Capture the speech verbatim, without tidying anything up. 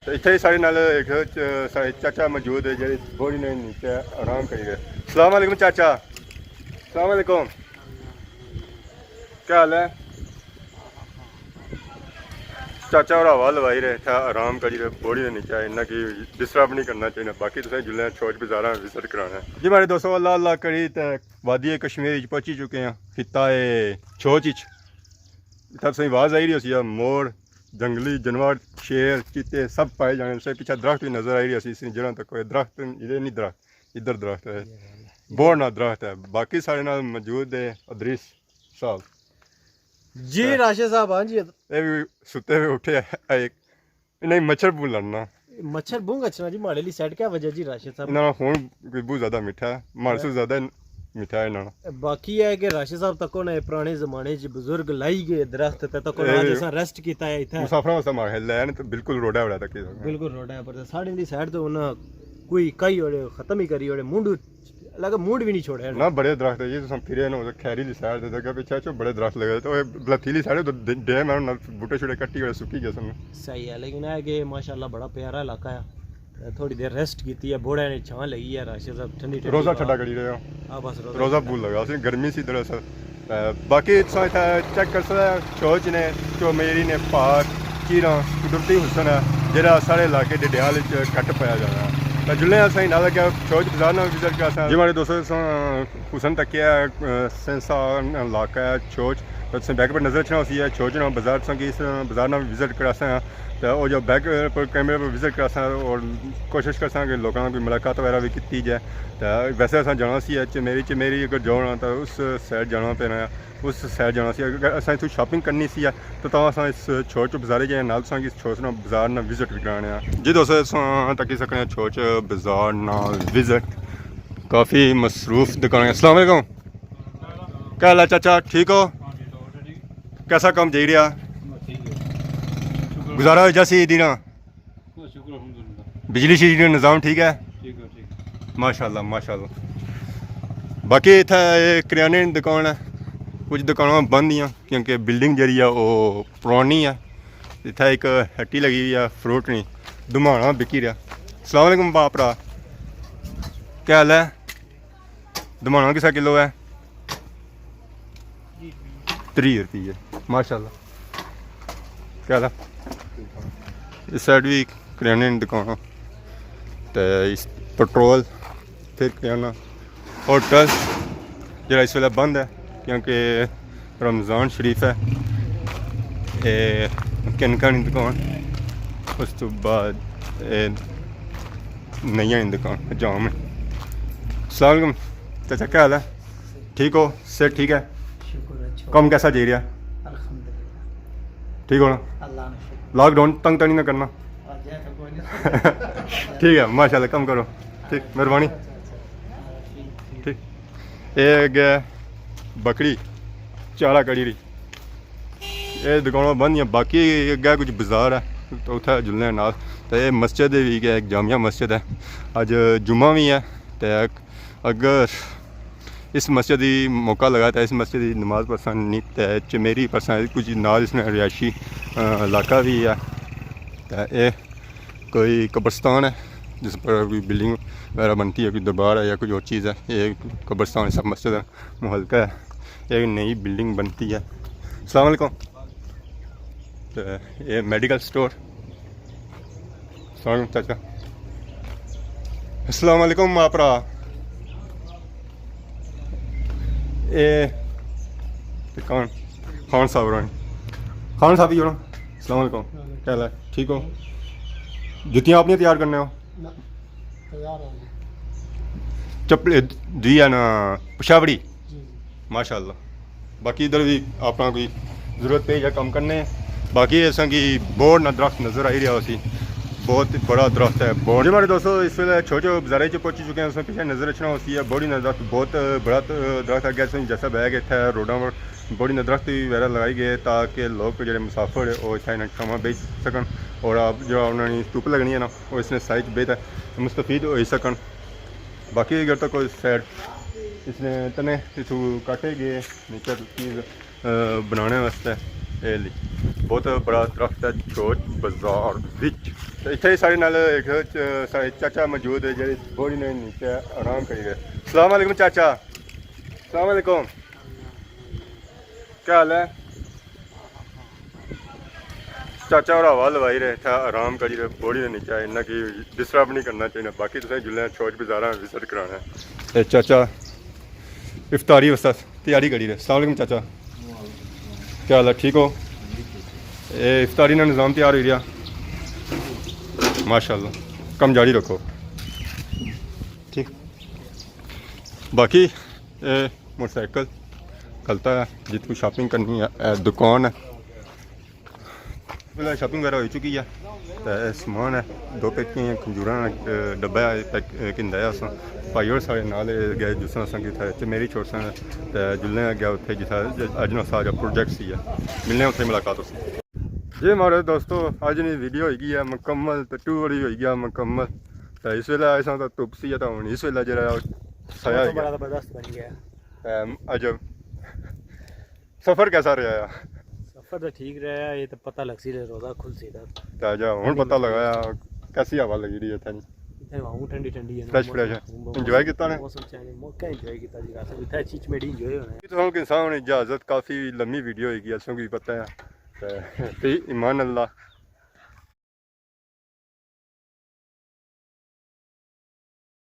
اتھے ہی ساڑے نال ایک چ-، ساڑے چاچا موجود ہے، جڑے بوڑی نے نیچے آرام کری رہے۔ السلام علیکم چاچا۔ السلام علیکم۔ کیا حال ہے؟ چاچا اور ہوا لوائی رہے، اتھا آرام کری رہے، بوڑی نے نیچے، انہاں کی ڈسٹرب نہیں کرنا چاہیے۔ باقی تساں جلے چھوچ بازاراں وزٹ کرانا ہے۔ جی ماڑے دوستو، اللہ اللہ کری تے وادی کشمیر وچ پہنچی چکے ہیں، خطہ چھوچ وچ۔ اتھا تساں آواز آئی رہی ہوسی، مور، جنگلی جانور، شیر، چیتے سب پائے جانے۔ اسے پیچھے درخت بھی نظر آئی رہی ہوسی، اس جڑاں تک کوئی درخت، ادھر نہیں درخت، ادھر درخت ہے، بوڑ نا درخت ہے۔ باقی ساڑے نال موجود ہے ادریس صاحب۔ جی راشد صاحب، ہاں جی۔ اے بھی ستے ہوئے اٹھے، اے ایک، نہیں، مچھر بو لڑنا۔ مچھر بو گچھنا جی، ماڑے لی سیٹ کیا وجہ جی راشد صاحب؟ انہاں نا خون کوئی بہت زیادہ میٹھا ہے، ماڑے سے زیادہ میٹھا ہے انہاں نا۔ باقی ہے کہ راشد صاحب تکو نے پرانے زمانے چ بزرگ لائی گئے درخت تے تکو اے نال جیسا ریسٹ کیتا ہے اتھے۔ مسافراں واسطے ماڑے خیال ہے نا، تو بالکل روڈا وڑا تک ہی۔ بالکل روڈا ہے، پر ساڑے دی سائیڈ تو انہاں کوئی کئی اوڑے ختم ہی کری اوڑے، منڈو لگا منڈ بھی نہیں چھوڑے۔ نہ، بڑے درخت ہے جی، تساں پھرے نو خیری دی سائیڈ تے دیکھا پیچھے چو بڑے درخت لگے، تو اے بلتھیلی سائیڈ تو ڈیم ہے، نال بوٹے شوٹے کٹی ہوئے سکی گئے سن۔ صحیح ہے، لیکن اے کہ ماشاءاللہ بڑا پیارا علاقہ ہے۔ تے تھوڑی دیر ریسٹ کیتی ہے، بوڑے نے چھاں لگی ہے، راشد صاحب ٹھنڈی ٹھنڈی روزہ ہوا۔ ٹھڈا کری رہے ہو؟ ہاں، بس روزہ روزہ ٹھڈا۔ بھول لگا، اسی گرمی سی دراصل۔ تے باقی تساں اتھا چیک کر سکتے ہو، چھوچ نے، چومیری نے، پہاڑ، چیراں، قدرتی حسن ہے، جہڑا ساڑے علاقے ڈڈیال وچ گھٹ پایا جانا ہے۔ تے جلے اساں انہاں لگا چھوچ بازار نال وزٹ کرساں۔ جی ماڑے دوستو، تساں حسن تکیا ہے، اے، سینسا علاقہ ہے چھوچ۔ تے تساں بیک پر نظر اچھنا ہوسی ہے چھوچ نا بازار، تساں کی اس بازار نال وزٹ کراساں۔ تے او جو بیک پر کیمرے پر وزٹ کراساں اور کوشش کرساں کہ لوکاں نال کوئی ملاقات وغیرہ بھی کیتی جائے۔ تے ویسے اساں جانا سی اچ میری، چ میری اگر جاؤ نا تے اس سائیڈ جانا پینا ہے، اس سائیڈ جانا سی۔ اگر اساں اتھوں شاپنگ کرنی سی ہے تو تاں اساں اس چھوچ بازارے جائے، نال تساں کی اس چھوچ نا بازار نا وزٹ بھی کرانے ہیں۔ جی دوستو، اساں تکی سکنے ہیں چھوچ بازار نا وزٹ۔ کافی مصروف دکان ہے۔ السلام علیکم۔ کیا حال ہے چاچا، ٹھیک ہو؟ کیسا کام جائی رہیا؟ گزارا ہو جاسی عیدی نا؟ بجلی شجلی نظام ٹھیک ہے؟ ماشاءاللہ، ماشاءاللہ۔ باقی اتھا اے کریانے نی دکان ہے، کچھ دکاناں بند ہیاں کیونکہ بلڈنگ جیڑی ہے او پرانی ہے۔ اتھا ایک ہٹی لگی ہوئی ہے فروٹ نی، دمانا بکی رہیا۔ السلام علیکم باپ را، کیا حال ہے؟ دمانا کسا کلو ہے؟ تریہہ روپیے۔ ماشاءاللہ۔ کیا حال ہے؟ اس سائیڈ بھی کریانے نی دکان، تے اس پٹرول، پھر کریانہ، ہوٹل جڑا اس ویلے بند ہے کیونکہ رمضان شریف ہے۔ اے کنکاں نی دکان، اس تو بعد اے نئیاں نی دکان جام ہے۔ السلام علیکم چاچا، کیا حال ہے؟ ٹھیک ہو؟ صحت ٹھیک ہے؟ شکر ہے، اچھا۔ کم کیسا جائی رہیا؟ الحمدللہ۔ ٹھیک ہو نا؟ اللہ نا شکر۔ لاک ڈاؤن تنگ تانی نہ کرنا۔ آ جائے تو کوئی نہیں۔ ٹھیک ہے، ماشاءاللہ، کم کرو۔ ٹھیک، مہربانی۔ اچھا، اچھا، اچھا۔ ٹھیک، ٹھیک۔ ٹھیک۔ اے اگے بکری چارہ کری رہی۔ اے دکاناں بند ہیاں، باقی اگے کچھ بازار ہے، تو اتھے جلنے نال۔ تے اے مسجد ہے بھی کہ ایک جامع مسجد ہے، اج جمعہ بھی ہے، تے اگر اس مسجد دی موقع لگا تے اس مسجد دی نماز پڑھساں، نہیں تے چمیری پڑھساں، کچھ نال اس نے رہائشی، آ، علاقہ بھی ہے۔ تے اے کوئی قبرستان ہے جس پر کوئی بلڈنگ وغیرہ بنتی ہے، کوئی دربار ہے یا کوئی اور چیز ہے۔ یہ قبرستان ہے، سب مسجد ہے، محلقہ ہے، ایک نئی بلڈنگ بنتی ہے۔ السلام علیکم۔ تے یہ میڈیکل سٹور۔ السلام علیکم چاچا۔ السلام علیکم ماں پرا۔ اے تے کون؟ خان صاحب ہوراں نے۔ خان صاحب ہی ہونا۔ السلام علیکم۔ کیا حال ہے؟ ٹھیک ہو؟ جتیاں اپنی تیار کرنے ہو؟ نہ، تیار ہو۔ چپل دی ہے نا پشاوڑی؟ جی، جی۔ ماشاءاللہ۔ باقی ادھر بھی اپنا کوئی ضرورت پہ یا کم کرنے۔ باقی اساں کی بہت نا درخت نظر آئی رہا ہوسی، بہت بڑا درخت ہے بہت۔ جی ماڑے دوستو، اس ویلے چھوٹے چھوٹے بازارے چ پہنچی چکے ہیں، اس میں پیچھے نظر اچھنا ہوسی ہے بہت نا درخت، بہت بڑا درخت اگے اساں جیسا بہ گئے اتھے روڈاں پر بہت نا درخت وغیرہ لگائی گئے تاکہ لوگ جڑے مسافر ہے وہ اتھے انہاں چھاواں بیٹھ سکن اور آپ جو انہاں نے دھوپ لگنی ہے نا، وہ اس نے سائے چ بیٹھ مستفید ہوئی سکن۔ باقی اگر تو کوئی سائیڈ اس نے تنے اتھوں کاٹے گئے نیچے چیز، آ، بنانے واسطے اے لی۔ بہت بڑا درخت ہے چھوچ بازار وچ۔ تے اتھے ہی ساڑے نال ایک چ-، ساڑے چاچا موجود ہے، جڑے بوڑی نے نیچے آرام کری رہے۔ السلام علیکم چاچا۔ السلام علیکم۔ کیا حال ہے؟ چاچا اور ہوا لوائی رہے، اتھا آرام کری رہے، بوڑی نے نیچے، انہاں کی ڈسٹرب نہیں کرنا چاہیے۔ باقی تساں جلنے چھوچ بازاراں وزٹ کرانا ہے۔ اے چاچا افطاری واسطے تیاری کری رہے۔ السلام علیکم چاچا، کیا حال ہے؟ ٹھیک ہو؟ اے افطاری نا نظام تیار ہوئی رہیا؟ ماشاءاللہ، کم جاری رکھو۔ ٹھیک، باقی اے موٹر سائیکل کھلتا ہے، جتھوں شاپنگ کرنی ہے، اے دکان ہے۔ پہلے شاپنگ وغیرہ ہوئی چکی ہے، تے اے سامان ہے، دو پیٹیاں کھنجوراں نا، اے، ڈبہ ہے، پیک، اے، گھندا ہے اساں۔ بھائی اور سارے نال اے گئے، جس طرح اساں کی اتھے چمیری چھوڑساں، تے جلنے گیا اتھے جتھے اج نا سارا پروجیکٹ سی ہے۔ ملنے اتھے، ملاقات ہوسی۔ جی ماڑے دوستو، اج نی ویڈیو ہوئی گئی ہے مکمل، تے ٹور ہی ہوئی گیا مکمل۔ تے اس ویلے آئے ساں تے دھپ سی ہے، تے ہن اس ویلے جڑا سایہ ہوئی موسم گیا۔ بڑا زبردست بنی گیا۔ تے اج سفر کیسا رہیا ہے؟ سفر تو ٹھیک رہیا، یہ تو پتہ لگ سی روزہ کھل سی تے۔ تے اج ہن پتہ لگا ہے کیسی ہوا لگی رہی ہے اتھے۔ اتھے ہوا ٹھنڈی ٹھنڈی ہے نا، فریش فریش ہے۔ موسم، انجوائے کیتا نے؟ موسم چینج، موقع انجوائے کیتا جی، ویسے اتھے اچھی اچھی میڈی انجوائے ہونا ہے۔ تساں کو انسان اجازت، کافی لمبی ویڈیو ہوئی گئی، اساں کو بھی پتہ ہے۔ تے، تے ایمان اللہ،